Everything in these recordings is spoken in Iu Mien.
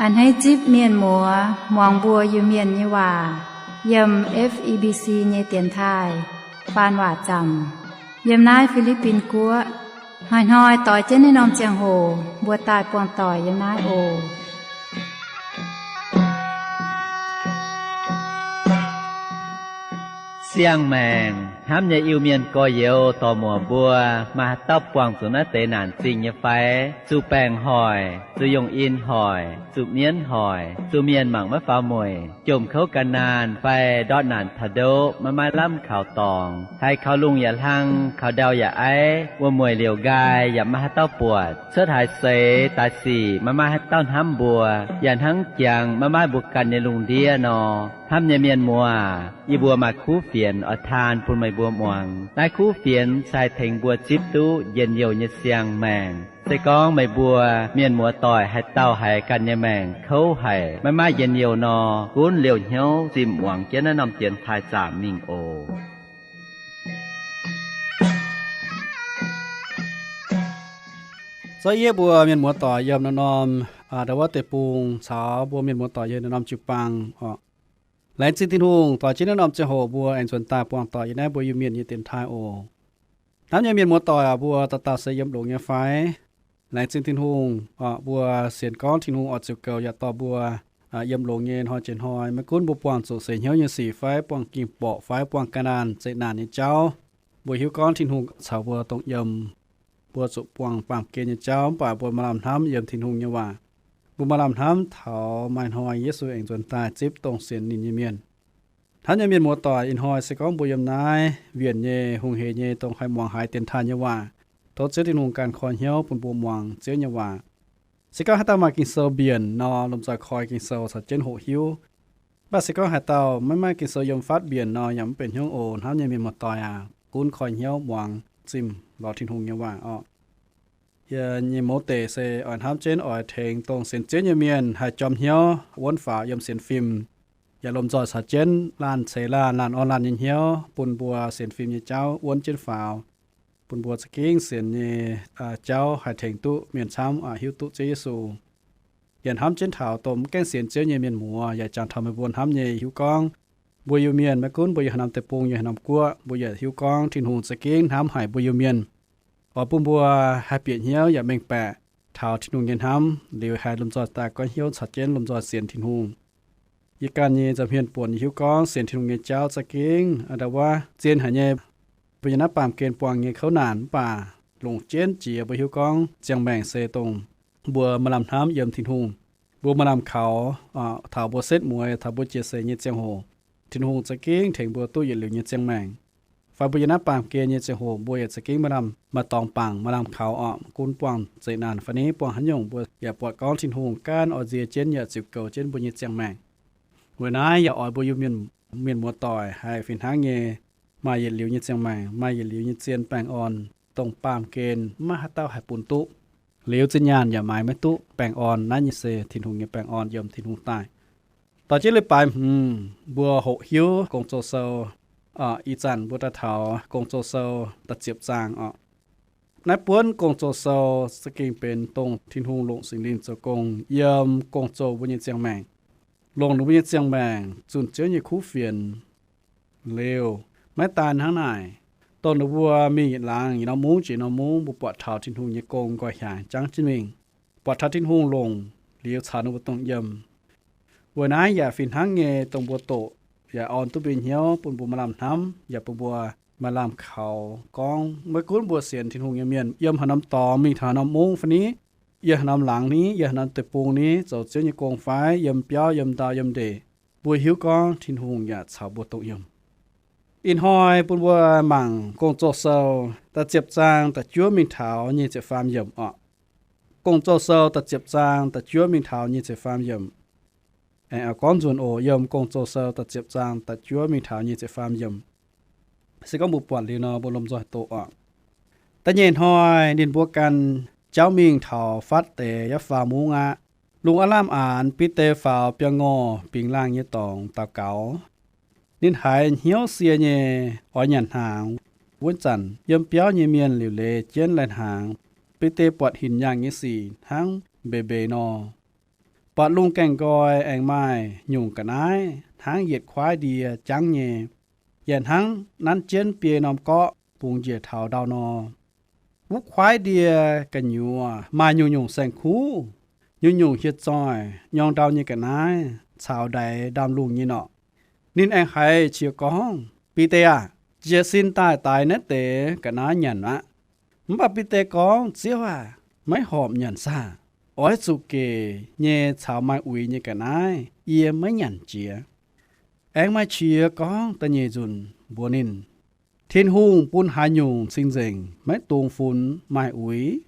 A'hneiv zipv mienh muoz muangx mbuo Iu-Mienh nyei waac yiem F E B C nyei dienx taaih faan waac zaamc yiem naaiv Fi^li^bin Guoqv. Hnoi-hnoi doix jienv naaiv norm ziangh hoc mbuo daaih buangh doic yiem naaiv oc. Siang-maengc hnamv nyei Iu-Mienh gorx-youz dorc-muoc mbuo, maaih haaix dauh buangh zuqc naaiv deix naanc zingh nyei fai? Zuqc baengc hoic, zuqc yongh in hoic, zuqc mienv hoic, zuqc mienh mangc maiv faaux mueic, jomc kouv gan naanh fai ndortv naanc taux ndoqv maiv maaih lamh kaux dorngx, haiz kaux lungh yaac hlang, kaux ndau yaac aiv, wuom-mueic liouc nqaai yaac maiv maaih haaix dauh buatc, cuotv haaix seix daaih sic maiv maaih haaix dauh hnamv mbuo, yaac hnangv jangx maiv maaih mbuo ganh nyei lungh ndiev nor. Hnamv nyei mienh muoz, yie mbuo maaih kuv fienx oix taan bun meih mbuo muangx. Naaiv kuv fienx se haih tengx mbuo zipv duqv njien-youh nyei siang-maengc. Se gorngv meih mbuo mienh muoz-doic haaix dauh haiz ganh nyei maengc kouv haic, maiv maaih njien-youh nor, gunv liouh hnyouv zimh muangx jienv naaiv norm dienx taaih zaamc mingh oc. Zorqv yie mbuo mienh muoz-doic yiem naaiv norm ndau wuov deic-bung caux mbuo mienh muoz-doic yiem naaiv norm jiu-baang oc. Laengz zingh Tin-Hungh doix jienv naaiv norm ziangh hoc mbuo aengx nzuonx daaih buangh doic yiem naaiv mbuo Iu-Mienh nyei dienx taaih oc. Hnamv nyei mienh muoz-doic aac, mbuo dauh dauh se yiem longx nyei fai? Laengz zingh Tin-Hungh oc, mbuo sienx gorngv Tin-Hungh oix ziux goux yaac dorh mbuo yiem longx nyei hnoi jiex hnoi. Maiv gunv mbuo buangh zuqc seix hnyouv nyei sic fai buangh ging-borqc fai buangh ga'naanh zeqc naanc nyei jauv, mbuo hiuv gorngv Tin-Hungh caux mbuo dongh yiem, mbuo zuqc buangh baamh gen nyei jauv. Mv baac mbuo maaih lamh hnamv yiem Tin-Hungh nyei waac. Mbuo maaih lamh hnamv taux maaih hnoi Yesu aengx nzuonx daaih zipv dongh sienx ninh nyei mienh. Hnamv nyei mienh muoz-doic, ih hnoi se gorngv mbuo yiem naaiv wienh nyei hungh heic nyei dongh haih muangx haiz dienx taaih nyei waac, tov Ziouv Tin-Hungh ganh koi hnyouv bun mbuo muangx Ziouv nyei waac. Se gorngv haaix dauh maaih Ging-Sou mbienc nor, lomh nzoih koi Ging-Sou caux jienv hoqc hiuv. Mv baac se gorngv haaix dauh maiv maaih Ging-Sou yiem fatv mbienc nor, yaac mv benx hnyouv oc. Hnamv nyei mienh muoz-doic aac, gunv koi hnyouv muangx zimh lorz Tin-Hungh nyei waac oc. Yie nyei mouz deic se oix hnamv jienv oix tengx dongh sienx Ziouv nyei mienh haih jorm hnyouv wuonv faaux yiem sienx fim, yaac lomh nzoih caux jienv laanh ceix laanh, laanh orn laanh nyei hnyouv bun mbuo sienx fim nyei jauv wuonv jienv faaux, bun mbuo za'gengh sienx nyei jauv haih tengx duqv mienh camv hiuv duqv Ziouv Yesu. Yaac hnamv jienv taux dongh mv gaengh sienx Ziouv nyei mienh muoz, yaac jangx taux meih mbuo hnamv nyei hiuv gorngv mbuo Iu-Mienh, maiv gunv mbuo yiem haaix norm deic-bung, yiem haaix norm guoqv, mbuo yaac hiuv gorngv Tin-Hungh za'gengh hnamv haic mbuo Iu-Mienh, oix bun mbuo haih bieqc hnyouv yaac mengh baeqc taux Tin-Hungh nyei hnamv liuz, haih lomh nzoih daaih goiv hnyouv caux jienv lomh nzoih sienx Tin-Hungh. Yie ganh nyei nza'hmien buonc yie hiuv gorngv sienx Tin-Hungh nyei jauv za'gengh ndau wuov zien haic nyei. Mbuo yiem naaiv baamh gen buangh nyei kouv naanc mv baac longc jienv jiex mbuo hiuv gorngv ziangh maengc se dongh mbuo maaih lamh hnamv yiem Tin-Hungh, mbuo maaih lamh kaux taux mbuo setv mueiz, taux mbuo jiex seix nyei ziangh hoc, Tin-Hungh za'gengh tengx mbuo duqv yietc liuz nyei ziangh maengc. Fai mbuo yiem naaiv baamh gen nyei ziangh hoc mbuo yaac za'gengh maaih lamh, maaih dorngx bangc, maaih lamh kaux oc, gunv buangh zeqc naanc fai niv buangh haaix nyungc, mbuo yaac buatc gorngv Tin-Hungh gaanv oix nzie jienv yaac ziux goux jienv mbuo nyei ziangh maengc. Weic naaiv yaac oix mbuo Iu-Mienh, mienh muoz-doic haih fih hnangv nyei maaih yietc liuz nyei ziangh maengc, maaih yietc liuz nyei zien baengh orn, dongh baamh gen maiv haaix dauh haih bun duqv. Liuz zinh nyaanh yaac maaiz maiv duqv baengh orn. Naaiv nyei se Tin-Hungh nyei baengh orn yiem Tin-Hungh daaih. Dorh jienv leiz-baaix hmz mbuo hoqc hiuv Gong-Zoh Sou. Ih zanc mbuo daaih taux Gong-Zoh Sou da'ziepc zaang oc. Naaiv buonv Gong-Zoh Sou za'gengh benx dongh Tin-Hungh longc Singx Lingh zoux gong yiem gong-zoh mbuo nyei ziangh maengc, longc ninh mbuo nyei ziangh maengc zunh Ziouv nyei kuv fienx. Liuz, maiv daan hnangv naaic, dongh ninh mbuo mingh yietc laangz yietc norm mungv jiex norm mungv, mbuo buatc taux Tin-Hungh nyei gong nqoi hiaangx jangv jienv mingh, buatc taux Tin-Hungh longc liuz caux ninh mbuo dongh yiem. Weic naaiv yaac fih hnangv nyei dongh mbuo doqc yaac orn duqv mbuo hnyouv, bun mbuo maaih lamh hnamv, yaac bun mbuo maaih lamh kaux gorngv maiv gunv mbuo sienx Tin-Hungh nyei mienh yiem haaix norm dorngx, mingh taux haaix norm mungv fai niv, yiem haaix norm laangz niv, yiem haaix norm deic-bung niv, zoux Ziouv nyei gong fai yiem biauv, yiem ndau, yiem ndeic, mbuo hiuv gorngv Tin-Hungh yaac caux mbuo dongh yiem. Ih hnoi bun mbuo mangc Gong-Zoh Sou da'ziepc zaang da'juov mingh taux nyic ziepc faam yiemc oc. Gong-Zoh Sou da'ziepc zaang da'juov mingh taux nyic ziepc faam yiemc. Aengx gorngv nzunc oc, yiem Gong-Zoh Sou da'ziepc zaang da'juov mingh taux nyic ziepc faam yiemc. Se gorngv mbuo buatc liuz nor, mbuo lomh nzoih doqc oc. Da'nyeic hnoi ninh mbuo ganh jauv mingh taux fatv deix yietc faam mungv aqv. Lungh aav lamh aanx, Bide faaux biaa ngorh bingx laangh nyei dorngx daux gaux. Ninh haiz hnyouv sie nyei, oix nyanc hnaangx. Wuov zanc yiem biauv nyei mienh liuc leiz jienv lai-hnaangx. Bide buatc hinc yaangh nyei sic hnangv mbeix mbeix nor. Buatc lungh gaengh nqoi aengx maaih nyungc ga'naaiv hnangv yietc kuaaiv ndie jangv nyei, yaac hnangv nanv jienv biei norm gorqv bungx njiec taux ndau nor. Wuov kuaaiv ndie gu'nyuoz maaih nyungc-nyungc saeng-kuv, nyungc-nyungc hieh zoih nyorng ndau nyei ga'naaiv caux ndaix ndaamv-lungh nyei norqc. Ninh aengx haiz qiex gorngv, Bide aah! Jiez sin daaih daix naaiv deix ga'naaiv nyanc aqv. Mv baac Bide gorngv, Ziouv aah! Maiv horpc nyanc saah! Oix zuqc gec nyei caux maaih uix nyei ga'naaiv yie maiv nyanc jiex. Aengx maaih qiex gorngv da'nyeic nzunc mbuox ninh, Tin-Hungh bun haaix nyungc cing-nzengc maiv dungx funx maaih uix.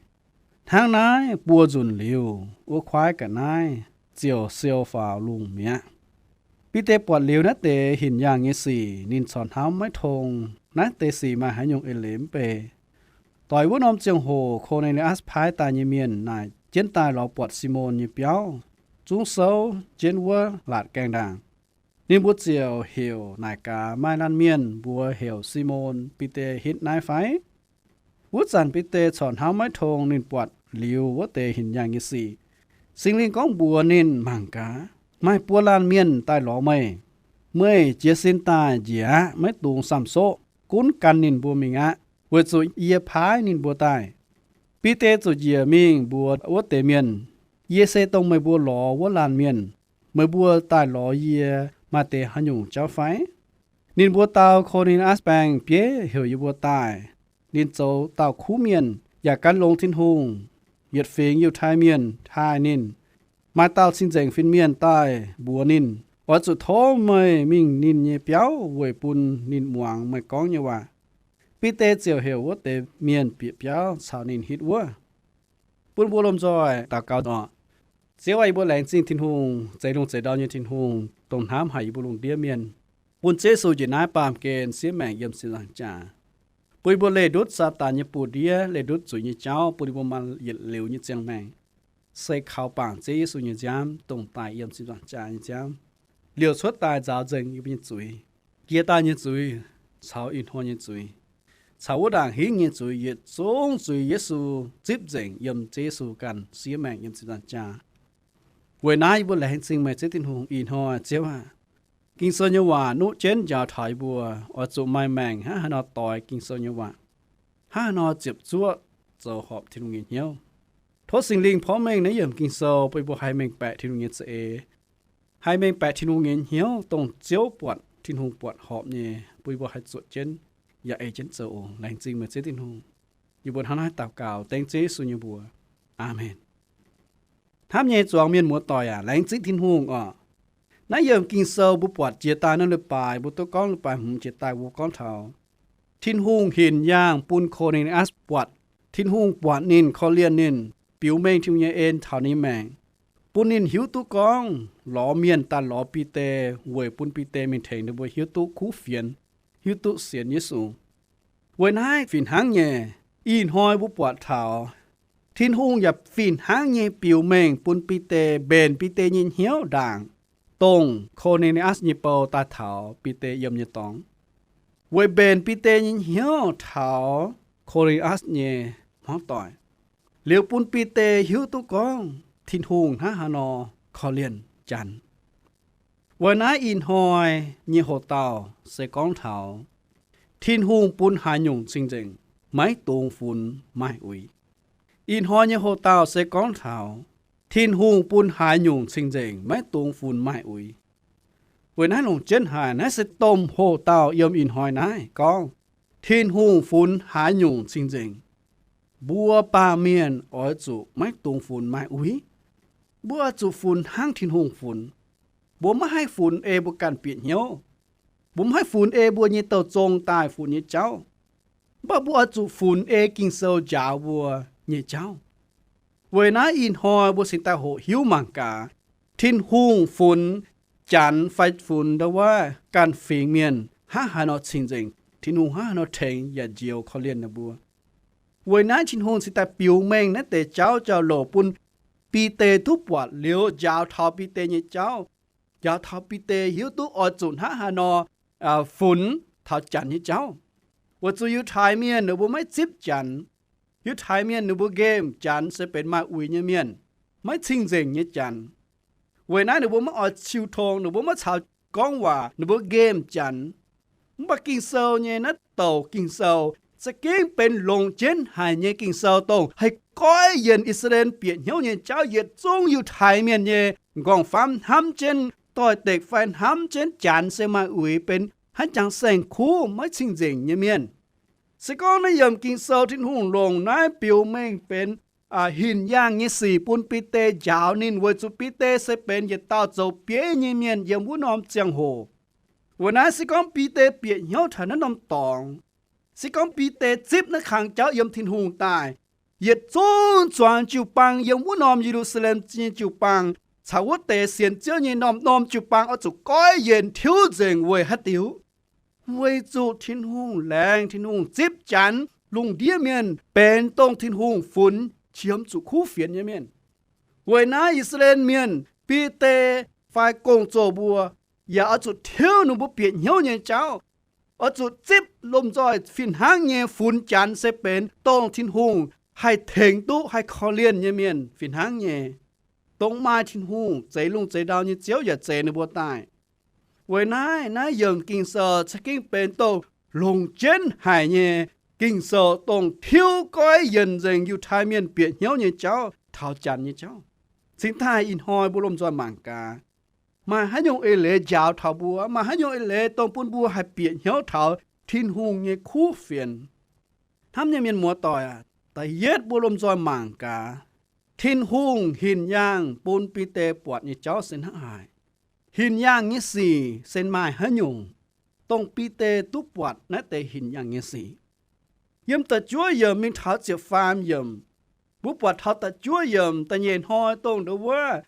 Hnangv naaiv buo nzunc liuz, wuov kuaaiv ga'naaiv ziouc siou faaux lungh mi'aqv. Bide buatc liuz naaiv deix hinc yaangh nyei sic, ninh corc hnamv maiv tong, naaiv deix sic maaih haaix nyungc eix leiz mv bei. Doix wuov norm ziangh hoc Ko^ne^li^atc paaiv daaih nyei mienh naaic jienv daaih lorz buatc Simon nyei biauv, zungv souv jienv wuov laatc gaengh ndaangc. Ninh mbuo ziouc heuc naaic gaax, Maaih laanh mienh mbuox heuc Simon Bide hitv naaiv fai? Wuov zanc Bide corc hnamv maiv tong ninh buatc liuz wuov deix hinc yaangh nyei sic. Singx Lingh gorngv mbuox ninh, Mangc gaax, maaih buo laanh mienh daaih lorz meih. Meih jiez sin daaih njiec aqv, maiv dungx samh soqv, gunv gan ninh mbuo mingh aqv, weic zuqc yie paaiv ninh mbuo daaih. Bide ziouc njiec mingh mbuox wuov deix mienh, Yie se dongh meih mbuo lorz wuov laanh mienh. Meih mbuo daaih lorz yie maaih deix haaix nyungc jauv fai? Ninh mbuo dau Ko^ne^li^atc baeng bieiv heuc yie mbuo daaih. Ninh zoux dauh kuv mienh yaac gan longx Tin-Hungh. Yietc fingx Yiutai Mienh taaih ninh. Maaih dauh cing-nzengc fin-mienh daaih mbuox ninh, Oix zuqc tov meih mingh ninh nyei biauv weic bun ninh muangx meih gorngv nyei waac. Bide ziouc heuc wuov deix mienh bieqc biauv caux ninh hitv wuov. Bun mbuo lomh nzoih daux gaux oc. Ziouv aah, yie mbuo laengz zingh Tin-Hungh, zeix lungh zeix ndau nyei Tin-Hungh, dongh hnamv haic yie mbuo lungh ndiev mienh, bun Ziouv Yesu njiec naaiv baamh gen siev maengc yiem sin nzaangc jaax, bun yie mbuo leih ndutv Saadaan nyei bu-ndiev, leih ndutv zuiz nyei jauv, bun yie mbuo maaih yietc liuz nyei ziangh maengc se kaux bangc Ziouv Yesu nyei nziaamv, dongh daaih yiem sin nzaangc jaax nyei nziaamv, liouc cuotv daaih nzaaux nzengc yie mbuo nyei zuiz, jiex daaih nyei zuiz, caux ih hnoi nyei zuiz, caux wuov ndaangc hingv nyei zuiz, yietc zungv zuiz Yesu zipv nzengc yiem Ziouv Yesu ganh siev maengc yiem sin nzaangc jaax. Weic naaiv yie mbuo laengz zingh meih Ziouv Tin-Hungh ih hnoi, Ziouv aah! Ging-Sou nyei waac nuqv jienv njaaux taux yie mbuo, oix zuqc maaih maengc hnangv haaix nor doix Ging-Sou nyei waac, hnangv haaix nor ziepc zuoqv zoux horpc Tin-Hungh nyei hnyouv. Tov Singx Lingh porv mengh naaiv yiemc Ging-Sou bun yie mbuo haih mengh baeqc Tin-Hungh nyei za'eix, haih mengh baeqc Tin-Hungh nyei hnyouv, dongh Ziouv buatc, Tin-Hungh buatc horpc nyei, bun yie mbuo haih zuotc jienv yaac ei jienv zoux oc. Laengz zingh meih Ziouv Tin-Hungh. Yie mbuo hnangv naaiv daux gaux dengv Ziouv Yesu nyei mbuox. Aamen. Hnamv nyei zuangx mienh muoz-doic aac, laengz zingh Tin-Hungh oc. Naaiv yiemc Ging-Sou mbuo buatc jiex daaih naaiv leiz-baaix mbuo duqv gorngv leiz-baaix hmz jiex daaih mbuo gorngv taux Tin-Hungh hinc yaangh bun Ko^ne^li^atc buatc, Tin-Hungh buatc ninh, korv-lienh ninh, biux mengh Tin-Hungh nyei en taux ninh maengc, bun ninh hiuv duqv gorngv lorz mienh daaih lorz Bide weic bun Bide mingh tengx ninh mbuo hiuv duqv kuv fienx, hiuv duqv sienx Yesu. Weic naaiv fih hnangv nyei, ih hnoi mbuo buatc taux Tin-Hungh yaac fih hnangv nyei biux mengh bun Bide, mbenc Bide nyei hnyouv ndaangc, dongh Ko^ne^li^atc nyei bou daaih taux Bide yiem nyei dorngx, weic mbenc Bide nyei hnyouv taux Ko^ne^li^atc nyei hmuangv doic, liuz bun Bide hiuv duqv gorngv Tin-Hungh hnangv haaix nor korv-lienh Janx. Weic naaiv ih hnoi nyei hoc dauh se gorngv taux Tin-Hungh bun haaix nyungc cing-nzengc maiv dungx funx maaih uix. Ih hnoi nyei hoc dauh se gorngv taux Tin-Hungh bun haaix nyungc cing-nzengc maiv dungx funx maaih uix. Weic naaiv longc jienv haic, naaiv se domh hoc dauh yiem ih hnoi naaiv gorngv Tin-Hungh funx haaix nyungc cing-nzengc. Mbuo baamh mienh oix zuqc maiv dungx funx maaih uix. Mbuo oix zuqc funx hnangv Tin-Hungh funx. Mbuo maiv haih funx ei mbuo ganh bieqc hnyouv. Mbuo maiv haih funx ei mbuo nyei douh zong daaih funx nyei jauv. Mv baac mbuo oix zuqc funx ei Ging-Sou njaaux mbuo nyei jauv. Weic naaiv ih hnoi mbuo cingx daaih hoqc hiuv mangc gaax, Tin-Hungh funx Janx fai funx ndau wuov ganh fingx mienh hnangv haaix nor cing-nzengc, Tin-Hungh hnangv haaix nor tengx yaac njoux korv-lienh ninh mbuo. Weic naaiv Tin-Hungh cingx daaih biux mengh naaiv deix jauv jauv-louc bun Bide duqv buatc liuz njaaux taux Bide nyei jauv, njaaux taux Bide hiuv duqv oix zuqc hnangv haaix nor funx taux Janx nyei jauv. Weic zuqc Yiutai Mienh ninh mbuo maiv zipv Janx. Yiutai Mienh ninh mbuo nqemh Janx se benx maaih uix nyei mienh, maiv cing-nzengc nyei Janx. Weic naaiv ninh mbuo maiv oix qiu tong, ninh mbuo maiv caux gorngv waac, ninh mbuo nqemh Janx. Mv baac Ging-Sou nyei naaiv douc Ging-Sou za'gengh benx longc jienv haic nyei Ging-Sou, dongh haih goiv yienc I^saa^laa^en bieqc hnyouv nyei jauv. Yietc zungv Yiutai Mienh nyei nqorngv-famv hnamv jienv doix-dekc fai hnamv jienv Janx se maaih uix benx haiv jangx saeng-kuv maiv cing-nzengc nyei mienh. Se gorngv naaiv yiemc Ging-Sou Tin-Hungh longc naaiv biux mengh benx hinc yaangh nyei sic bun Bide njaaux ninh, weic zuqc Bide se benx yietc dauh zoux bieiv nyei mienh yiem wuov norm ziangh hoc. Weic naaiv se gorngv Bide bieqc hnyouv taux naaiv norm dorngx, se gorngv Bide zipv naaiv kang jauv yiem Tin-Hungh daaih, yietc zungv zuangx jiu-baang yiem wuov norm Ye^lu^saa^lem nyei jiu-baang caux wuov deix sienx Ziouv nyei norm-norm jiu-baang oix zuqc goiv yienc tiuv nzengc. Weic haaix diuc? Weic zuqc Tin-Hungh laengz, Tin-Hungh zipv Janx lungh ndiev mienh benx dongh Tin-Hungh funx qiemx zuqc kuv fienx nyei mienh. Weic naaiv I^saa^laa^en Mienh, Bide fai gong-zoh mbuo yaac oix zuqc tiuv ninh mbuo bieqc hnyouv nyei jauv, oix zuqc zipv lomh nzoih fih hnangv nyei funx Janx se benx dongh Tin-Hungh haih tengx duqv, haih korv-lienh nyei mienh fih hnangv nyei, dongh maaih Tin-Hungh zeix lungh zeix ndau nyei Ziouv yaac zeix ninh mbuo daaih. Weic naaiv, naaiv yiemc Ging-Sou za'gengh benx dongh longc jienv haic nyei Ging-Sou, dongh tiuv goiv yienc nzengc Yiutai Mienh bieqc hnyouv nyei jauv taux Janx nyei jauv. Cingx daaih ih hnoi mbuo lomh nzoih mangc gaax, maaih haaix nyungc eix leiz njaaux taux mbuo, maaih haaix nyungc eix leiz dongh bun mbuo haih bieqc hnyouv taux Tin-Hungh nyei kuv fienx. Hnamv nyei mienh muoz-doic aac, da'yietv mbuo lomh nzoih mangc gaax, Tin-Hungh hinc yaangh bun Bide buatc nyei jauv se hnangv haaix. Hinc yaangh nyei sic se maaih haaix nyungc, dongh Bide duqv buatc naaiv deix hinc yaangh nyei sic. Yiem da'juov yiemc mingh taux ziepc faam yiemc, mbuo buatc taux da'juov yiemc da'nyeic hnoi dongh ndau wuov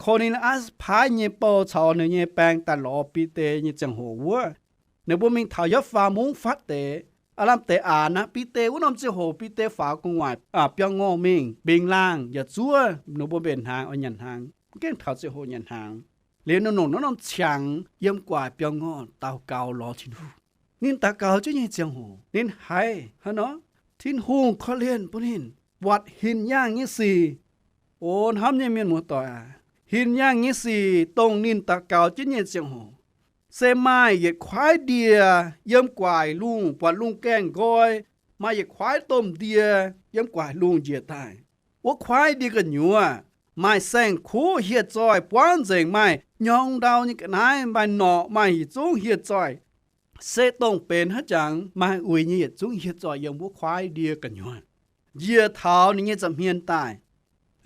Ko^ni^li^atc paaiv nyei bou caux ninh nyei baeng daaih lorz Bide nyei ziangh hoc wuov, ninh mbuo mingh taux Yopv^faa Mungv fatv deix. Aav lamh deix aac naaiv Bide wuov norm ziangh hoc Bide faaux gu'nguaaic biauv-ngorh mingh mbingx laangh yaac zuov ninh mbuo mbenc hnaangx oix nyanc hnaangx, mv gaengh taux ziangh hoc nyanc hnaangx. Liuz ninh longc naaiv norm qangx yiem gu'nguaaic biauv-ngorh daux gaux lorz Tin-Hungh. Ninh daux gaux jienv nyei ziangh hoc ninh haiz hnangv nor, Tin-Hungh korv-lienh bun ninh buatc hinc yaangh nyei sic. O hnamv nyei mienh muoz-doic aac, hinc yaangh nyei sic dongh ninh daux gaux jienv nyei ziangh hoc, se maaih yietc kuaaiv ndie yiem gu'nguaaic lungh, buatc lungh gaengh nqoi, maaih yietc kuaaiv domh ndie yiem gu'nguaaic lungh njiec daaih. Wuov kuaaiv ndie gu'nyuoz maaih saeng-kuv hieh zoih buangv nzengc, maaih nyorng ndau nyei ga'naaiv, maaih norqc, maaih yietc zungv hieh zoih. Se dongh benx haaix jangx maaih uix nyei yietc zungv hieh zoih yiem wuov kuaaiv ndie gu'nyuoz, njiec taux ninh nyei nza'hmien daaih.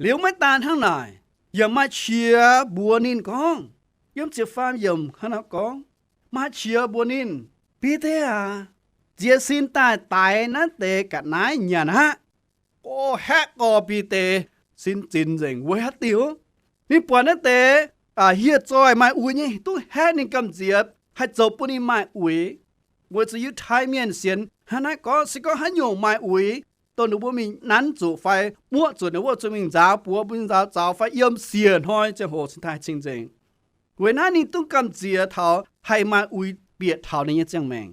Liuz maiv daan hnangv naaic, yaac maaih qiex mbuox ninh gorngv, yiem ziepc faam yiemc hnangv naaiv gorngv, maaih qiex mbuox ninh, Bide aac, nziex sin daaih daix naaiv deix ga'naaiv nyanc aqv. O, haeqv gorx Bide sin zinx nzengc. Weic haaix diuc? Ninh buatc naaiv deix hieh zoih maaih uix nyei duqv haeqv ninh gamh nziex, haih zoux bun ninh maaih uix. Weic zuqc Yiutai Mienh sienx hnangv naaiv gorngv, se gorngv haaix nyungc maaih uix, dongh ninh mbuo mingh nanv zuqc fai muoqv zuqc, ninh mbuo zuqc mingh nzaaux buoz, mbuo nzaaux zaux fai yiem siec hnoi ziangh hoc cingx daaih cing-nzengc. Weic naaiv ninh duqv gamh nziex taux haih maaih uix bieqc taux ninh nyei ziangh maengc.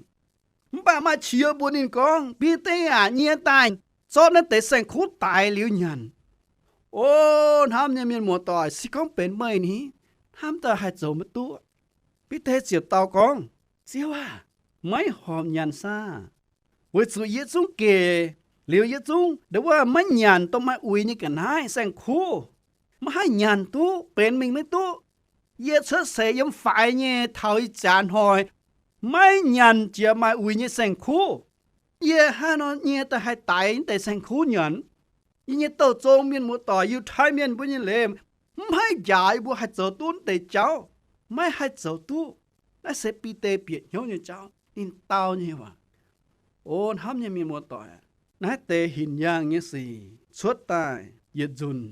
Mv baac maaih qiex mbuox ninh gorngv, Bide aac, nyie daaih zorqv naaiv deix saeng-kuv daix liuz nyanc. O hnamv nyei mienh muoz-doic, se gorngv benx meih ni, hnamv daaih haih zoux maiv duqv. Bide ziouc dau gorngv, Ziouv aah! Maiv horpc nyanc saah? Weic zuqc yie zungv gec liuz, yie zungv ndau wuov maiv nyanc dongh maaih uix nyei ga'naaiv saeng-kuv. Maiv haih nyanc duqv, benx mingh maiv duqv. Yie cuotv seix yiem faix nyei taux ih jaax hnoi maiv nyanc jiex maaih uix nyei saeng-kuv. Yie hnangv nor nyie daaih haih daix naaiv deix saeng-kuv nyanc? Yie nyei douh zong mienh muoz-doic, Yiutai Mienh mbuo nyei leiz mv haih njaaux yie mbuo haih zoux duqv naaiv deix jauv. Maiv haih zoux duqv. Naaiv se Bide bieqc hnyouv nyei jauv. Ninh dau nyei waac. O hnamv nyei mienh muoz-doic, naaiv deix hinc yaangh nyei sic cuotv daaih yietc nzunc,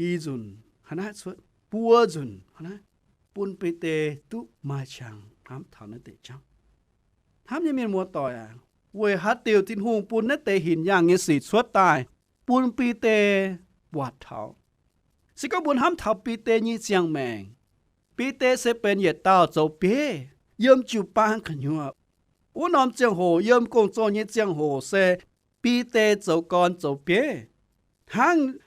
i nzunc, hnangv naaiv cuotv buo nzunc, hnangv naaiv, bun Bide duqv maaih qangx hnamv taux naaiv deix jauv. Hnamv nyei mienh muoz-doic aac, weic haaix diuc Tin-Hungh bun naaiv deix hinc yaangh nyei sic cuotv daaih bun Bide buatc taux? Se gorngv mbuo hnamv taux Bide nyei ziangh maengc, Bide se benx yietc dauh zoux bieiv yiem jiu-baang gu'nyuoz. Wuov norm ziangh hoc yiem gong-zoh nyei ziangh hoc se Bide zoux gorn zoux bieiv. Hnangv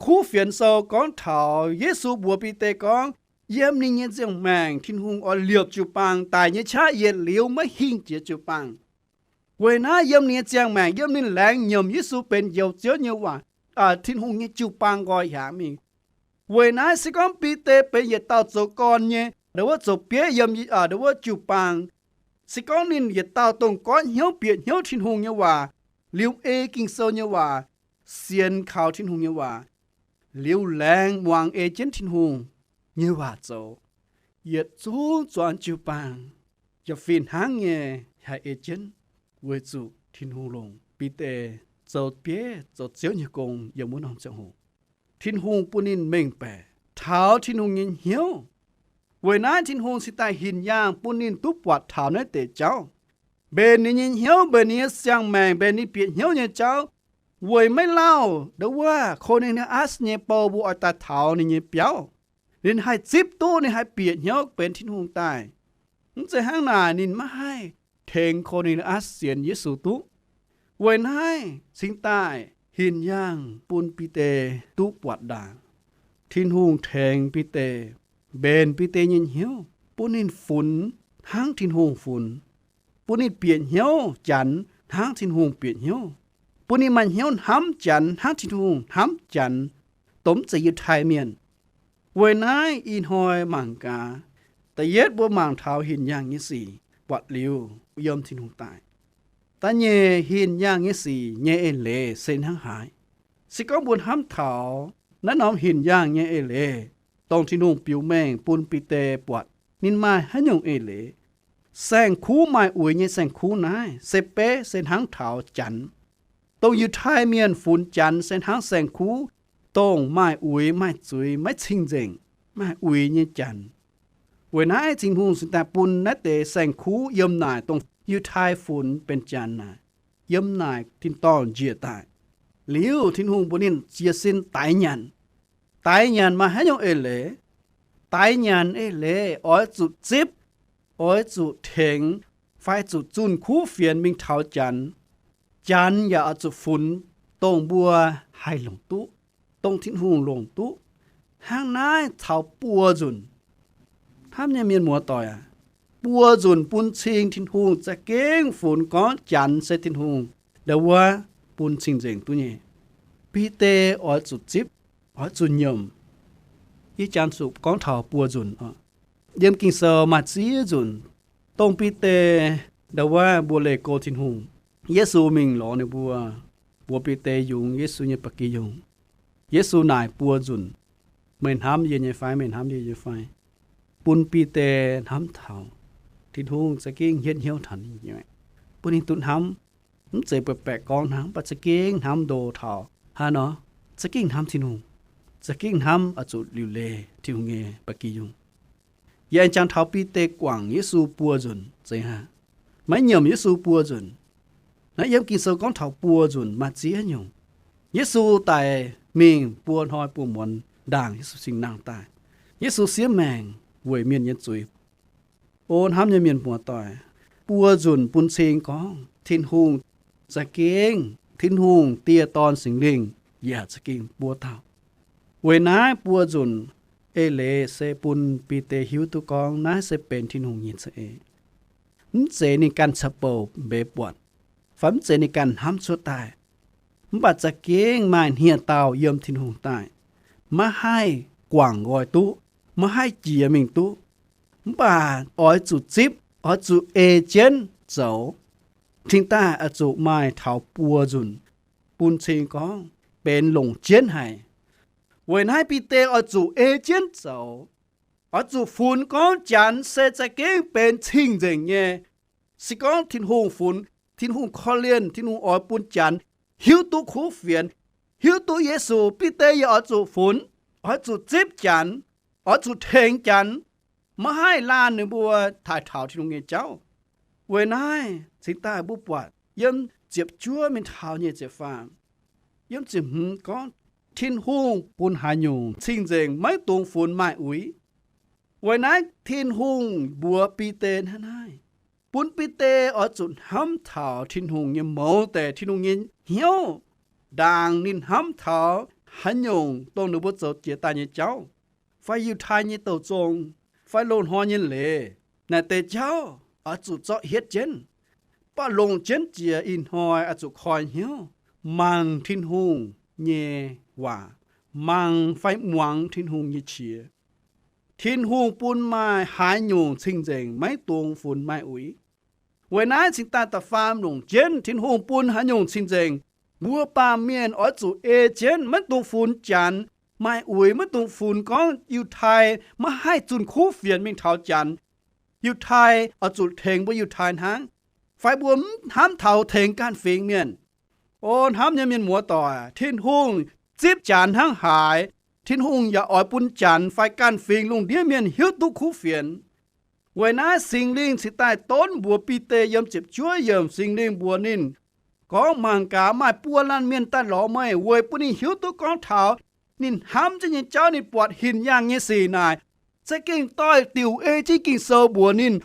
Kuv Fienx Sou gorngv taux Yesu mbuox Bide gorngv, Yiem ninh nyei ziangh maengc Tin-Hungh oix liepc jiu-baang daic nyei qaqv yietc liuz maiv hingh jiex jiu-baang. Weic naaiv yiem ninh nyei ziangh maengc, yiem ninh laengz nyiemc Yesu benx Njoux Ziouv nyei waac, Tin-Hungh nyei jiu-baang nqoi hiaangx mingh. Weic naaiv se gorngv Bide benx yietc dauh zoux gorn nyei, ndau wuov zoux bieiv yiem ndau wuov jiu-baang, se gorngv ninh yietc dauh dongh goiv hnyouv bieqc hnyouv Tin-Hungh nyei waac, liuz ei Ging-Sou nyei waac, sienx kaux Tin-Hungh nyei waac, liuz laengz muangx ei jienv Tin-Hungh nyei waac zoux, yietc zungv zuangx jiu-baang, yaac fih hnangv nyei haih ei jienv, weic zuqc Tin-Hungh longc Bide zoux bieiv zoux Ziouv nyei gong yiem wuov norm ziangh hoc. Tin-Hungh bun ninh mengh baeqc taux Tin-Hungh nyei hnyouv. Weic naaiv Tin-Hungh cingx daaih hinc yaangh bun ninh duqv buatc taux naaiv deix jauv. Mbenc ninh nyei hnyouv, mbenc ninh nyei siang-maengc, mbenc ninh bieqc hnyouv nyei jauv, weic maiv lauh ndau wuov Ko^ne^li^atc nyei bou mbuo oix daaih taux ninh nyei biauv, ninh haih zipv duqv, ninh haih bieqc hnyouv benx Tin-Hungh daaih. Mv zeiz hnangv naaic ninh maiv haih tengx Ko^ne^li^atc sienx Yesu duqv. Weic naaiv cingx daaih hinc yaangh bun Bide duqv buatc ndaangc. Tin-Hungh tengx Bide, mbenc Bide nyei hnyouv, bun ninh funx hnangv Tin-Hungh funx, bun ninh bieqc hnyouv Janx hnangv Tin-Hungh bieqc hnyouv, bun ninh maaih hnyouv hnamv Janx hnangv Tin-Hungh hnamv Janx, dongh mv zeiz Yiutai Mienh. Weic naaiv ih hnoi mangc gaax, da'yietv mbuo mangc taux hinc yaangh nyei sic buatc liuz yiem Tin-Hungh daaih. Da'nyeic, hinc yaangh nyei sic nyei eix leiz se hnangv haaix? Se gorngv mbuo hnamv taux naaiv norm hinc yaangh nyei eix leiz, dongh Tin-Hungh biux mengh bun Bide buatc, ninh maaih haaix nyungc eix leiz? Saeng-kuv, maaih uix nyei saeng-kuv naaiv se beiv se hnangv taux Janx. Dongh Yiutai Mienh funx Janx se hnangv saeng-kuv, dongh maaih uix, maaih zuiz, maiv cing-nzengc, maaih uix nyei Janx. Weic naaiv Tin-Hungh cingx daaih bun naaiv deix saeng-kuv yiem naaic, dongh Yiutai funx benx Janx naaic, yiem naaic tin-dorngh njiec daaih. Liuz Tin-Hungh mbuox ninh jiez sin daix nyanc. Daix nyanc maaih haaix nyungc eix leiz? Daix nyanc eix leiz oix zuqc zipv, oix zuqc tengx, fai zuqc zunh kuv fienx mingh taux Janx. Janx yaac oix zuqc funx dongh mbuo haih longc duqv, dongh Tin-Hungh longc duqv. Hnangv naaiv caux buo nzunc. Hnamv nyei mienh muoz-doic aac, buo nzunc bun cing Tin-Hungh za'gengh funx gorngv Janx se Tin-Hungh ndau wuov bun cing-nzengc duqv nyei. Bide oix zuqc zipv, oix zuqc nyiemc. Ih jangx zuqc gorngv taux buo nzunc oc. Yiem Ging-Sou maaih ziex nzunc, dongh Bide ndau wuov mbuo leih go Tin-Hungh, Yesu mingh lorz ninh mbuo, mbuox Bide yungz Yesu nyei ba'gi yungz. Yesu naaic buo nzunc, Meih hnamv yie nyei fai? Meih hnamv yie nyei fai? Bun Bide hnamv taux Tin-Hungh za'gengh hietv hnyouv taux ninh nyei, bun ninh duqv hnamv. Mv zeiz baeqc baeqc gorngv hnangv, mv baac za'gengh hnamv ndo taux hnangv nor, za'gengh hnamv Tin-Hungh, za'gengh hnamv oix zuqc liuc leih Tin-Hungh nyei ba'gi yungz. Yie aengx jangx taux Bide guangc Yesu buo nzunc zeiz hnangv, maiv nyiemc Yesu buo nzunc. Naaiv yiem Ging-Sou gorngv taux buo nzunc maaih ziex nyungc. Yesu daic mingh buo hnoi buo muonz ndaangc Yesu cingx nangh daaih. Yesu siev maengc weic mienh nyei zuiz. O hnamv nyei mienh muoz-doic, buo nzunc bun cing gorngv Tin-Hungh za'gengh, Tin-Hungh Die, Dorn, Singx Lingh yaac za'gengh buo dauh. Weic naaiv buo nzunc eix leiz se bun Bide hiuv duqv gorngv naaiv se benx Tin-Hungh nyei za'eix. Mv zeiz ninh ganh caux bouc mbeix buatc, fai mv zeiz ninh ganh hnamv cuotv daaih. Mv baac za'gengh maaih hniev-daauh yiem Tin-Hungh daaih, maiv haih guangc nqoi duqv, maiv haih jiex mingh duqv. Mv baac oix zuqc zipv, oix zuqc ei jienv zoux. Cingx daaih oix zuqc maaih taux buo nzunc bun cing gorngv benx longc jienv haic. Weic naaiv Bide oix zuqc ei jienv zoux, oix zuqc funx gorngv Janx se za'gengh benx cing-nzengc nyei. Se gorngv Tin-Hungh funx, Tin-Hungh korv-lienh, Tin-Hungh oix bun Janx hiuv duqv kuv fienx, hiuv duqv Yesu, Bide yaac oix zuqc funx, oix zuqc zipv Janx, oix zuqc tengx Janx, maiv haih laanh ninh mbuo taaih taux Tin-Hungh nyei jauv. Weic naaiv cingx daaih mbuo buatc yiem ziepc juov mingh taux nyic ziepc faam, yiem ziepc hmz gorngv Tin-Hungh bun haaix nyungc cing-nzengc maiv dungx funx maaih uix. Weic naaiv Tin-Hungh mbuox Bide hnangv naaiv, bun Bide oix zuqc hnamv taux Tin-Hungh nyei mouz deix, Tin-Hungh nyei hnyouv, ndaangc ninh hnamv taux haaix nyungc dongh ninh mbuo zoux jiex daaih nyei jauv. fai Yiutai nyei douh zong, fai loz-hnoi nyei leiz, naaic deix jauv oix zuqc zorqv hietv jienv. Mv baac longc jienv jiex ih hnoi oix zuqc koi hnyouv, mangc Tin-Hungh nyei waac, mangc fai muangx Tin-Hungh nyei qiex. Tin-Hungh bun maaih haaix nyungc cing-nzengc, maiv dungx funx maaih uix. Weic naaiv cingx daaih da'faam longc jienv Tin-Hungh bun haaix nyungc cing-nzengc, mbuo baamh mienh oix zuqc ei jienv, maiv dungx funx Janx maaih uix, maiv dungx funx gorngv Yiutai maiv haih zunh kuv fienx mingh taux Janx. Yiutai oix zuqc tengx mbuo Yiutai hnangv, fai mbuo mv hnamv taux tengx ganh fingx mienh. O hnamv nyei mienh muoz-doic, Tin-Hungh zipv Janx hnangv haaix, Tin-Hungh yaac oix bun Janx fai ganh fingx lungh ndiev mienh hiuv duqv kuv fienx. Weic naaiv Singx Lingh cingx daaih donv mbuox Bide yiem ziepc juov yiemc, Singx Lingh mbuox ninh gorngv, mangc gaax, maaih buo laanh mienh daaih lorz meih, weic bun ninh hiuv duqv gorngv taux ninh hnamv jienv nyei jauv, ninh buatc hinc yaangh nyei sic naaic za'gengh doix-diuc ei jienv Ging-Sou mbuox ninh.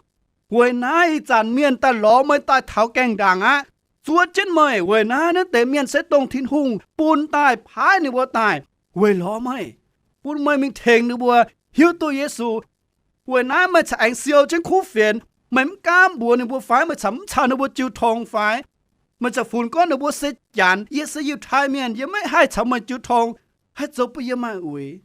Weic naaiv ih zanc mienh daaih lorz meih daaih taux gaengh ndaangc aqv, zuov jienv meih. Weic naaiv naaiv deix mienh se dongh Tin-Hungh bun daaih paaiv ninh mbuo daaih weic lorz meih, bun meih mingh tengx ninh mbuo hiuv duqv Yesu. Weic naaiv meih caux aengx siou jienv kuv fienx. Meih mv gaamv mbuox ninh mbuo fai? Meih caux mv caux ninh mbuo jiu tong fai? Meih caux funx gorngv ninh mbuo se Janx, yie se Yiutai Mienh, yie maiv haih caux meih jiu tong, haih zoux bun yie maaih uix.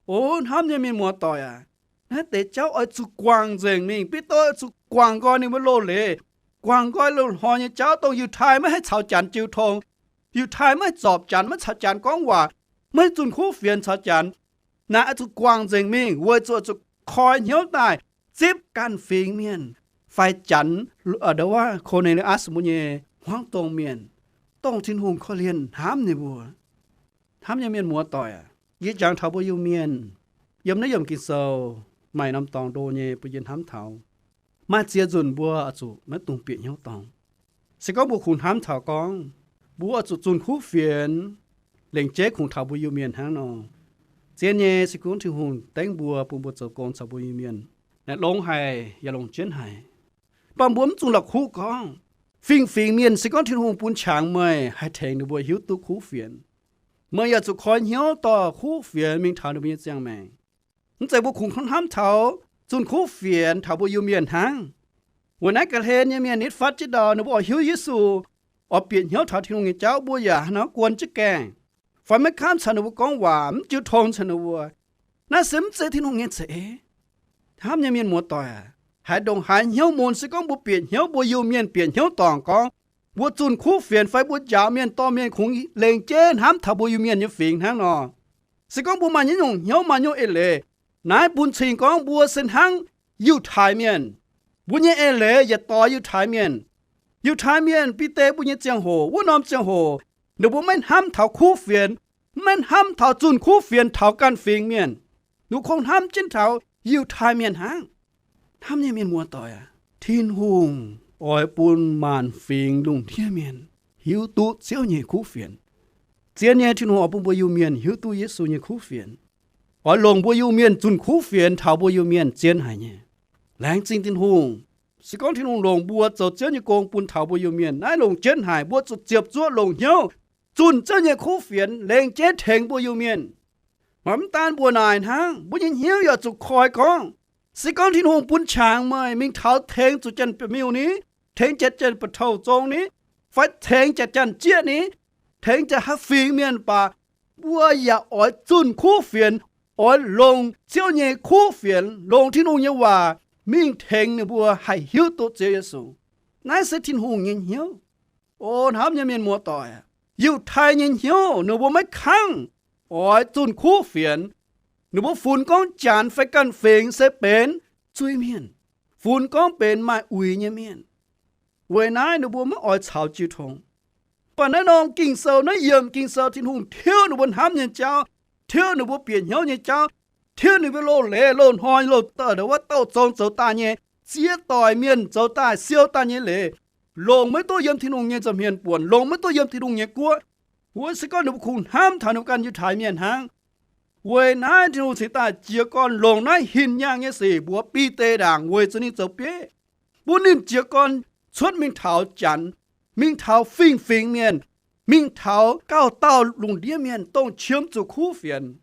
O hnamv nyei mienh muoz-doic aac, naaiv deix jauv oix zuqc guangc nzengc mingh. Bide oix zuqc guangc nqoi ninh mbuo loz-leiz, guangc nqoi loz-hnoi nyei jauv, dongh Yiutai maiv haih caux Janx jiu tong, Yiutai maiv haih zorpc Janx, maiv caux Janx gorngv waac, maiv zunh kuv fienx caux Janx. Naaiv oix zuqc guangc nzengc mingh weic zuqc oix zuqc koi hnyouv daaih zipv ganh fingx mienh fai Janx, ndo wuov Ko^ne^li^atc mbuo nyei hmuangv dongh mienh, dongh Tin-Hungh korv-lienh hnamv ninh mbuo. Hnamv nyei mienh muoz-doic aac, yie jangx taux mbuo Iu-Mienh yiem naaiv yiemc Ging-Sou maaih norm dorngx ndo nyei bun yie hnamv taux. Maaih ziex nzunc mbuo oix zuqc maiv dungx bieqc hnyouv dorngc. Se gorngv mbuo kungx hnamv taux gorngv mbuo oix zuqc zunh kuv fienx, lengc jeiv kungx taux mbuo Iu-Mienh hnangv nor, zien nyei se gorngv Tin-Hungh dengv mbuo, bun mbuo zoux gong caux mbuo Iu-Mienh, naaiv longx haic yaac longc jienv haic. Mv baac mbuo mv zuqc la'kuqv gorngv fingx-fingx mienh, se gorngv Tin-Hungh bun qangx meih haih tengx ninh mbuo hiuv duqv kuv fienx, meih yaac zuqc koi hnyouv dorh kuv fienx mingh taux ninh mbuo nyei ziangh maengc. Mv zeiz mbuo kungx hnamv taux zunh kuv fienx taux mbuo Iu-Mienh hnangv. Weic naaiv ga'hlen nyei mienh nitv fatv jienv ndau, ninh mbuo oix hiuv Yesu, oix bieqc hnyouv taux Tin-Hungh nyei jauv, mbuo yaac haaix nor guon jienv gaengh, fai maiv kamv caux ninh mbuo gorngv waac, mv jiu tong caux ninh mbuo. Naaiv se mv zeiz Tin-Hungh nyei za'eix. Hnamv nyei mienh muoz-doic aac, haaix ndongc haaix hnyouv mun, se gorngv mbuo bieqc hnyouv, mbuo Iu-Mienh bieqc hnyouv dorngc gorngv mbuo zunh kuv fienx fai mbuo njaaux mienh dorh mienh kungx lengc jeiv hnamv taux mbuo Iu-Mienh nyei fingx hnangv nor. Se gorngv mbuo maaih nyei nyungc hnyouv, maaih nyungc eix leiz, naaiv bun cing gorngv mbuo se hnangv Yiutai Mienh. Mbuo nyei eix leiz yietc doix Yiutai Mienh. Yiutai Mienh, Bide mbuo nyei ziangh hoc, wuov norm ziangh hoc, ninh mbuo maiv hnamv taux kuv fienx, maiv hnamv taux zunh kuv fienx taux ganh fingx mienh. Ninh kungx hnamv jienv taux Yiutai Mienh hnangv. Hnamv nyei mienh muoz-doic aac, Tin-Hungh oix bun maanc fingx lungh ndiev mienh hiuv duqv Ziouv nyei kuv fienx. Zien nyei, Tin-Hungh oix bun mbuo Iu-Mienh hiuv duqv Yesu nyei kuv fienx, oix longc mbuo Iu-Mienh zunh kuv fienx taux mbuo Iu-Mienh, zien haic nyei. Laengz zingh Tin-Hungh. Se gorngv Tin-Hungh longc mbuo zoux Ziouv nyei gong bun taux mbuo Iu-Mienh, naaiv longc jienv haic. Mbuo zuqc ziepc zuoqv longc hnyouv zunh Ziouv nyei kuv fienx, lengc jeiv tengx mbuo Iu-Mienh. Mv daan mbuox naaic hnangv, mbuo nyei hnyouv yaac zuqc koi gorngv, se gorngv Tin-Hungh bun qangx meih mingh taux tengx zuqc janx-miuh ni, tengx janx-janx ba'touh zong ni, fai tengx janx-janx jieqv ni, tengx janx haaix fingx mienh baac, mbuo yaac oix zunh kuv fienx, oix longc Ziouv nyei kuv fienx, longc Tin-Hungh nyei waac mingh tengx ninh mbuo haih hiuv duqv Ziouv Yesu. Naaiv se Tin-Hungh nyei hnyouv. O hnamv nyei mienh muoz-doic, Yiutai nyei hnyouv ninh mbuo maiv kangv oix zunh kuv fienx. Ninh mbuo funx gorngv janx fai ganh fingx se benx zuiz-mienh, funx gorngv benx maaih uix nyei mienh. Weic naaiv ninh mbuo maiv oix caux jiu tong. Mv baac naaiv norm Ging-Sou, naaiv yiemc Ging-Sou, Tin-Hungh tiuv ninh mbuo hnamv nyei jauv, tiuv ninh mbuo bieqc hnyouv nyei jauv, tiuv ninh mbuo loz-leiz, loz-hnoi, loz-dauh, wuov dauh zong zoux daaih nyei, ziex doic mienh zoux daaih, siou daaih nyei leiz, longc maiv duqv yiem Tin-Hungh nyei nza'hmien buonc, longc maiv duqv yiem Tin-Hungh nyei guoqv. Wuov se gorngv ninh mbuo kungx hnamv taux ninh mbuo ganh Yiutai Mienh hnangv. Weic naaiv Tin-Hungh cingx daaih jiez gorn longc naaiv hinc yaangh nyei sic mbuox Bide ndaangc weic zuqc ninh zoux bieiv, bun ninh jiez gorn cuotv mingh taux janx, mingh taux fingx-fingx mienh, mingh taux gauh dauh lungh ndiev mienh dongh qiemx zuqc kuv fienx.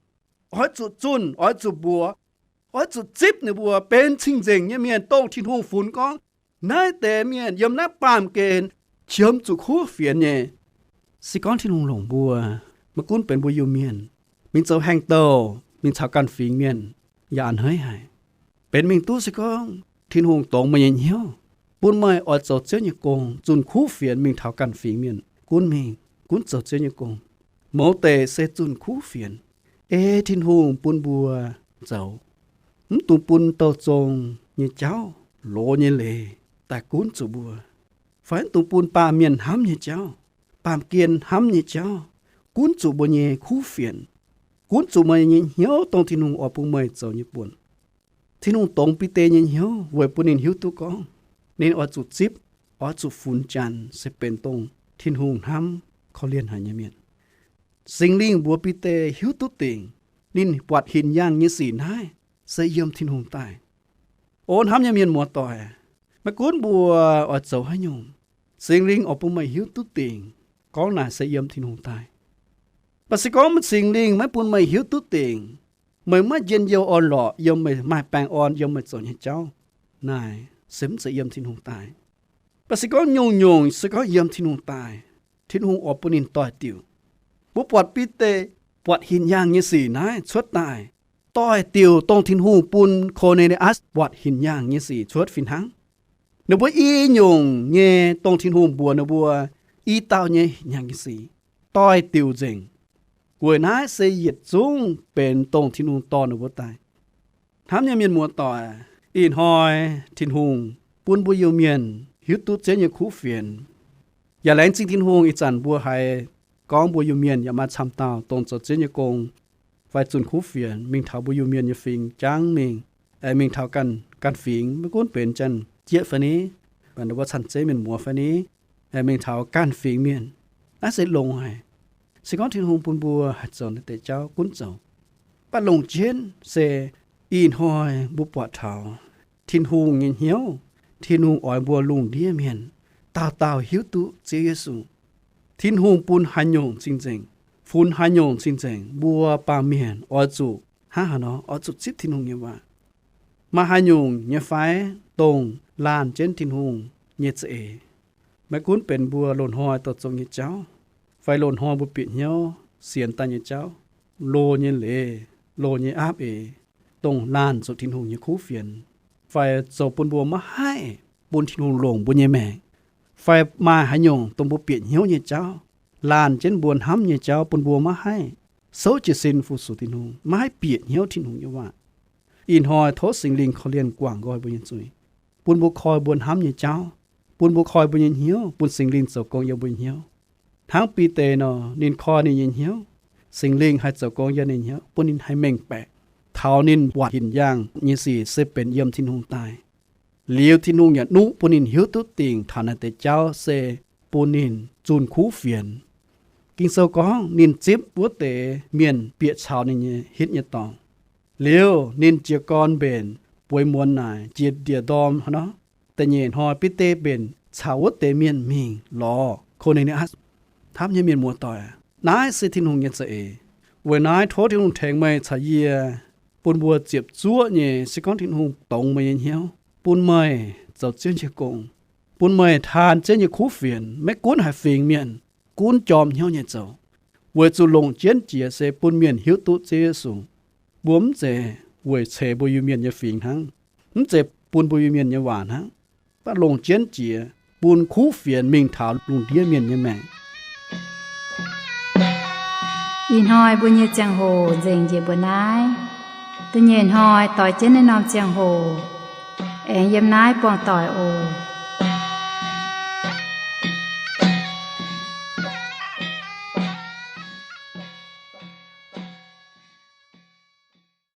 oix zuqc zunh, oix zuqc mbuox, oix zuqc zipv ninh mbuo benx cing-nzengc nyei mienh, dongh Tin-Hungh funx gorngv, naaiv deix mienh yiem naaiv baamh gen qiemx zuqc kuv fienx nyei. Se gorngv Tin-Hungh longc mbuo, maiv gunv benx mbuo Iu-Mienh, mingh zoux haaix-douh, mingh caux ganh fingx mienh, yaac a'hneiv haic. Benx mingh duqv se gorngv Tin-Hungh dongz meih nyei hnyouv, bun meih oix zoux Ziouv nyei gong, zunh kuv fienx mingh taux ganh fingx mienh, gunv mingh, gunv zoux Ziouv nyei gong. Mouz deic se zunh kuv fienx, ei Tin-Hungh bun mbuo zoux. Mv dungx bun douh zong nyei jauv, loz nyei leiz daaih gunv zuqc mbuo, fai mv dungx bun baamh mienh hnamv nyei jauv, baamh gen hnamv nyei jauv, gunv zuqc mbuo nyei kuv fienx, gunv zuqc meih nyei hnyouv, dongh Tin-Hungh oix bun meih zoux nyei buonc. Tin-Hungh dongz Bide nyei hnyouv weic bun ninh hiuv duqv gorngv ninh oix zuqc zipv, oix zuqc funx janx se benx dongh Tin-Hungh hnamv korv-lienh haic nyei mienh. Singx Lingh mbuox Bide hiuv duqv dingc, ninh buatc hinc yaangh nyei sic naaiv se yiem Tin-Hungh daaih. O hnamv nyei mienh muoz-doic, maiv gunv mbuo oix zoux haaix nyungc, Singx Lingh oix bun meih hiuv duqv dingc gorngv naaic se yiem Tin-Hungh daaih. Mv baac se gorngv Singx Lingh maiv bun meih hiuv duqv dingc, meih maiv njien-youh orn-lorqc yiem meih maaih baengh orn, yiem meih zoux nyei jauv, naaic se mv zeiz yiem Tin-Hungh daaih. Mv baac se gorngv nyungc-nyungc se gorngv yiem Tin-Hungh daaih, Tin-Hungh oix bun ninh doix-diuc. Mbuo buatc Bide buatc hinc yaangh nyei sic naaiv cuotv daaih, doix-diuc dongh Tin-Hungh bun Ko^ne^li^atc buatc hinc yaangh nyei sic cuotv fih hnangv. Ninh mbuo i nyungc nyei dongh Tin-Hungh mbuox ninh mbuo i dauh nyei hinc yaangh nyei sic doix-diuc nzengc. Weic naaiv se yietc zungv benx dongh Tin-Hungh dorh ninh mbuo daaih. Hnamv nyei mienh muoz-doic, ih hnoi Tin-Hungh bun mbuo Iu-Mienh hiuv duqv Ziouv nyei kuv fienx. Yaac laengz zingh Tin-Hungh ih zanc mbuo haiz gorngv mbuo Iu-Mienh yaac maaih camv dauh dongh zoux Ziouv nyei gong fai zunh kuv fienx mingh taux mbuo Iu-Mienh nyei fingx jangv mingh, mingh taux ganh, ganh fingx, maiv gunv benx Janx-Jieqv fai ni, mbuo Caan-Zeiv mienh muoz fai ni, mingh taux ganh fingx mienh. Naaiv se longx haic. Se gorngv Tin-Hungh bun mbuo haih zoux naaiv deix jauv gunv zoux. Mv baac longc jienv se ih hnoi mbuo buatc taux Tin-Hungh nyei hnyouv, Tin-Hungh oix mbuo lungh ndiev mienh dauh dauh hiuv duqv Ziouv Yesu. Tin-Hungh bun haaix nyungc cing-nzengc, funx haaix nyungc cing-nzengc, mbuo baamh mienh oix zuqc hnangv haaix nor, oix zuqc zipv Tin-Hungh nyei waac. Maaih haaix nyungc nyei fai dongh laanh jienv Tin-Hungh nyei za'eix, maiv gunv benx mbuo loz-hnoi douh zong nyei jauv, fai loz-hnoi mbuo bieqc hnyouv sienx daaih nyei jauv, loz nyei leiz, loz nyei aapv eix, dongh laanh zuqc Tin-Hungh nyei kuv fienx, fai zoux bun mbuo maiv haih bun Tin-Hungh longc mbuo nyei maengc, fai maaih haaix nyungc dongh mbuo bieqc hnyouv nyei jauv, laanh jienv mbuo hnamv nyei jauv bun mbuo maiv haih souv jiez sin fu-sux Tin-Hungh, maiv haih bieqc hnyouv Tin-Hungh nyei waac. Ih hnoi tov Singx Lingh korv-lienh guangc nqoi mbuo nyei zuiz, bun mbuo koi mbuo hnamv nyei jauv, bun mbuo koi mbuo nyei hnyouv, bun Singx Lingh zoux gong yiem mbuo nyei hnyouv. Hnangv Bide nor, ninh koi ninh nyei hnyouv, Singx Lingh haih zoux gong yiem ninh hnyouv, bun ninh haih mengh baeqc taux ninh buatc hinc yaangh nyei sic se benx yiem Tin-Hungh daaih. Liuz Tin-Hungh yaac nuqv bun ninh hiuv duqv dingc taux naaiv deix jauv se bun ninh zunh kuv fienx. Ging-Sou gorngv ninh zipv wuov deix mienh bieqc caux ninh nyei hitv nyei dorngx. Liuz ninh jiez gorn mbenc bueix muonz naaic jiex ndie-ndorm hnangv nor, da'nyeic hnoi Bide mbenc caux wuov deix mienh mingh lorz Ko^ne^li^atc. Hnamv nyei mienh muoz-doic, naaiv se Tin-Hungh nyei za'eix. Weic naaiv tov Tin-Hungh tengx meih caux yie, bun mbuo ziepc zuoqv nyei, se gorngv Tin-Hungh dongz meih nyei hnyouv, bun meih zoux Ziouv nyei gong, bun meih taan Ziouv nyei kuv fienx, maiv gunv haaix fingx mienh, gunv jorm hnyouv nyei zoux, weic zuqc longc jienv jiex se bun mienh hiuv duqv Ziouv Yesu. Mbuo mv zeiz weic ceix mbuo Iu-Mienh nyei fingx hnangv, mv zeiz bun mbuo Iu-Mienh nyei waac hnangv, mv baac longc jienv jiex bun kuv fienx mingh taux lungh ndiev mienh nyei maengc. Ih hnoi mbuo nyei ziangh hoc nzengc njiec mbuo naaiv. Da'nyeic hnoi doix jienv naaiv norm ziangh hoc aengx yiem naaiv buangh doic oc.